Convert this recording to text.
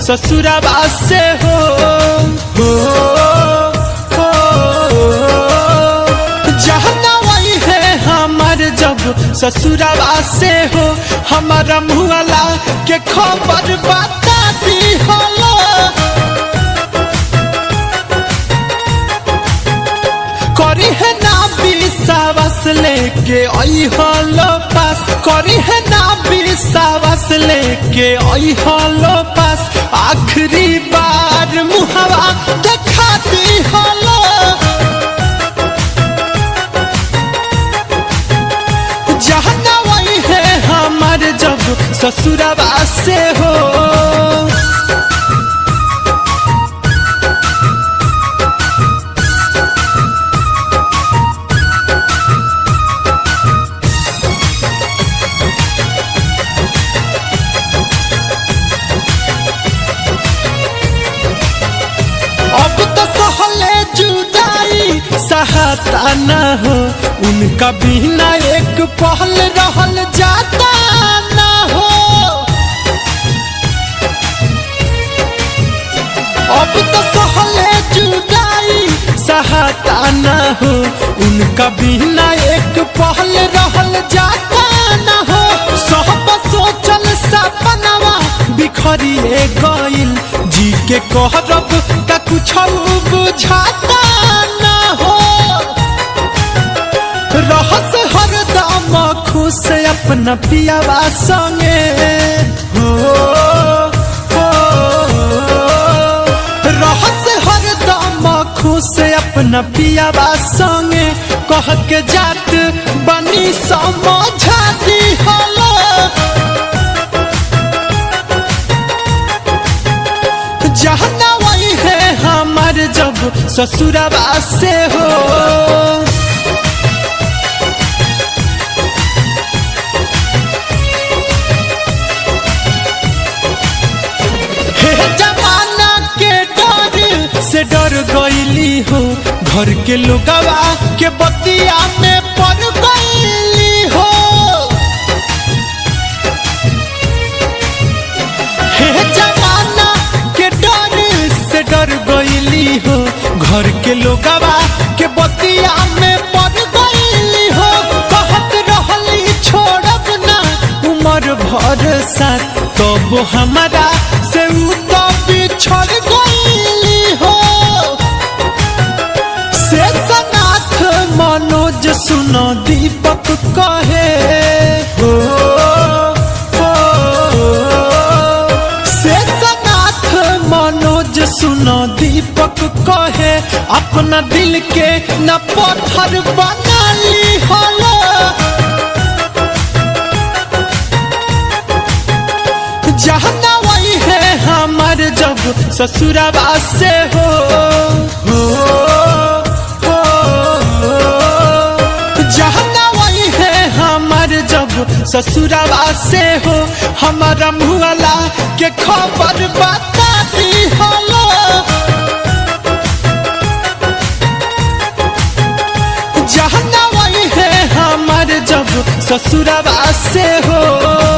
ससुरवा से हो, हो, हो। जहना वही है हमार जब ससुरवा से हो, हमारा मुआला के खबर बता दी होलो। करी है ना विश्वास लेके आई हलो पास, करी है ना विश्वास लेके आई हलो पास, आखिरी बार मुहवा देखा दी हलो। जहना वही है हमार जब ससुरवा से हो। अब तो सहले जुदाई सहाता न हो, उनका बिना एक पहल रहल जाता न हो। अब तो सहले जुदाई सहाता न हो, उनका बिना एक पहल रहल जाता न हो। सब सोचल सपनवा बिखरिए गइल, जी के कहरब का कुछ बुझाता न हो। रहस हरदम खुश अपना पियावा संगे हो, हो। रहस हरदम खुश अपना पियावा संगे, कह के जात बनी समझा दी होलो। जहना वही है हमार जब ससुरवा से हो। हे जमाना के डर से डर गईली हो, घर के लोगवा के बतिया में पड़ गईली हो। हे जमाना के डर से डर गईली हो, घर के लोगवा के बतिया में पड़ गईली हो। कहत रहली छोड़ब ना उम्र भर साथ, तब हमारा से उ तो बिछड़ गईली हो। शेषनाथ मनोज सुनो दीपक कहे हो, हो। शेषनाथ मनोज सुनो दीपक कहे, अपना दिल के न पत्थर बना ली होलो। जहना वही है हमार जब ससुरवा से हो, हो, हो। जहना वही है हमार जब ससुरवा से हो, हमारा मुआला के खबर बता दी होलो। जहना वही है हमार जब ससुरवा से हो।